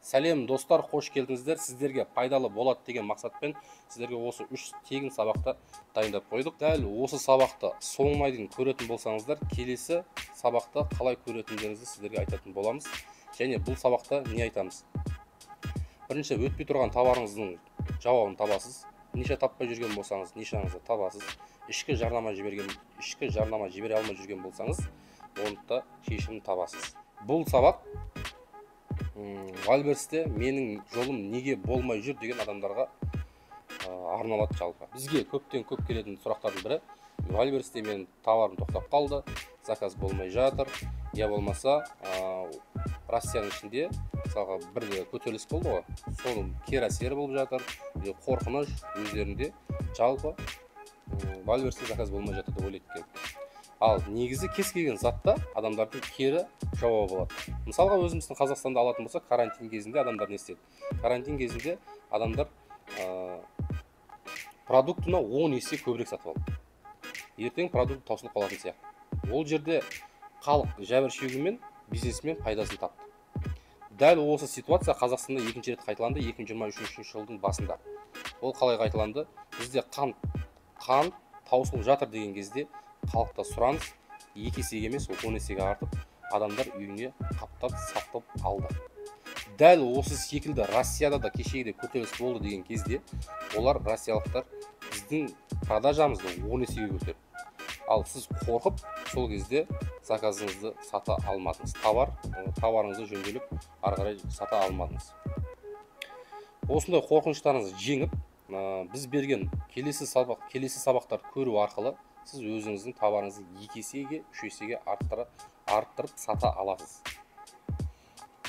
Сәлем достар, қош келдіңіздер. Сіздерге пайдалы болады деген мақсатпен сіздерге осы 3 тегін сабақты дайындап қойдық. Дәл осы сабақты соңына дейін көретін болсаңыздар, келесі сабақты қалай көретіндеріңізді сіздерге айтатын боламыз. Және бұл сабақта не айтамыз? Бірінші, өтпей тұрған товарыңыздың жауабын табасыз. Ниша таппай жүрген болсаңыз, нишаңызды табасыз. Ішкі жарнама жібере алмай жүрген болсаңыз, оны да шешімін табасыз. Бұл сабақ Вайлдберристе менің жолым неге болмай жүр деген адамдарға арналады жалпы. Бізге көптен көп келетін сұрақтардың бірі: Вайлдберристе менің товарым тоқтап қалды, заказ болмай жатыр, я болмаса Россияның ішінде мысалға бір көтеріліс болды ғой, соның кері әсері болып жатыр, қорқыныш өздерінде, жалпы Вайлдберристе заказ болмай жатыр деп ойлайды екен. Ал негізі кез келген затта адамдардың кері жауабы болады. Мысалға өзіміздің Қазақстанда алатын болсақ, карантин кезінде адамдар не істеді? Карантин кезінде адамдар продуктына 10 есе көбірек сатып алды. Ертең продукт таусылып қалатын сияқты. Ол жерде халық жәбір шегумен бизнесмен пайдасын тапты. Дәл осы ситуация Қазақстанда екінші рет қайталанды 2023 жылдың басында. Ол қалай қайталанды? Бізде қант таусылып жатыр деген кезде халықта сұраныс 2 есеге емес, 10 есеге артып, адамдар үйіне қаптап сатып алды. Дәл осы секілді Россияда да кешегідей көтеріліс болды деген кезде, олар, россиялықтар, біздің продажамызды 10 есеге көтерді. Ал сіз қорқып, сол кезде заказыңызды сата алмадыңыз. Товарыңызды жөнделіп, ары қарай сата алмадыңыз. Осындай қорқыныштарыңызды жеңіп, біз берген келесі сабақтарды көру арқылы сіз өзіңіздің товарыңызды 2 есеге, 3 есеге арттырып сата аласыз.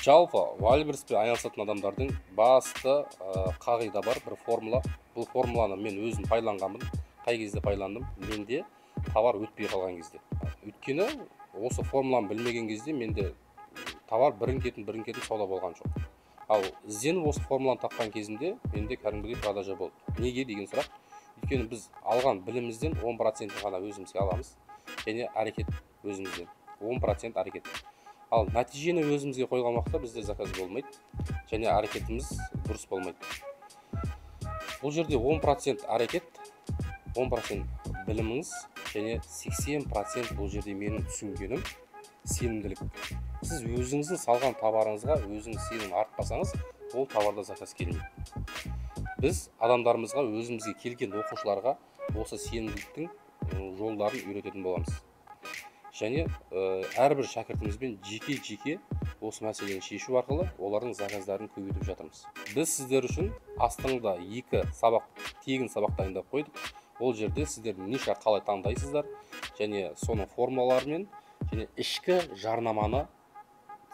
Жалпы Вайлдберриспен айналысатын адамдардың басты қағида бар, бір формула. Бұл формуланы мен өзім пайдаланғанмын. Қай кезде пайдаландым? Менде товар өтпей қалған кезде. Өйткені осы формуланы білмеген кезде менде товар бірін-кетін сауда болған жоқ. Ал ізденіп осы формуланы тапқан кезімде менде кәдімгідей продажа болды. Неге деген сұрақ? Өйткені біз алған білімімізден 10% ғана өзімізге аламыз, және әрекет өзімізден 10% әрекет. Ал нәтижені өзімізге қойған уақытта бізде заказ болмайды, және әрекетіміз дұрыс болмайды. Бұл жерде 10% әрекет, 10% біліміңіз, және 80% бұл жерде менің түсінгенім сенімділік. Сіз өзіңіздің салған товарыңызға өзіңіз сенім артпасаңыз, ол товарда заказ келмейді. Біз адамдарымызға, өзімізге келген оқушыларға осы сенімділіктің жолдарын үйрететін боламыз. Және әрбір шәкіртімізбен жеке-жеке осы мәселені шешу арқылы олардың заказдарын көбейтіп жатырмыз. Біз сіздер үшін астыңда 2 сабақ, тегін сабақ дайындап қойдық. Ол жерде сіздер ниша қалай таңдайсыздар, және соның формулаларымен, және ішкі жарнаманы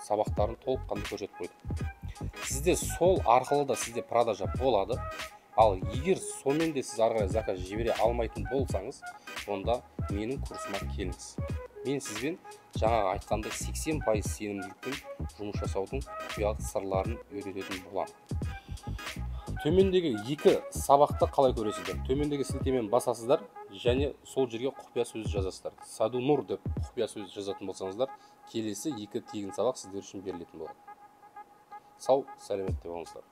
сабақтарын толыққанды көрсетіп қойдық. Сізде сол арқылы да сізде продажа болады. Ал егер сонымен де сіз ары қарай заказ жібере алмайтын болсаңыз, онда менің курсыма келіңіз. Мен сізбен жаңағы айтқандай 80% сенімділікпен жұмыс жасаудың құпия сырларын үйрететін боламын. Төмендегі 2 сабақты қалай көресіздер? Төмендегі сілтемені басасыздар және сол жерге құпия сөз жазасыздар. Садунур деп құпия сөз жазатын болсаңыздар, келесі 2 тегін сабақ сіздер үшін берілетін болады. Сау, сәлеметте болыңыздар.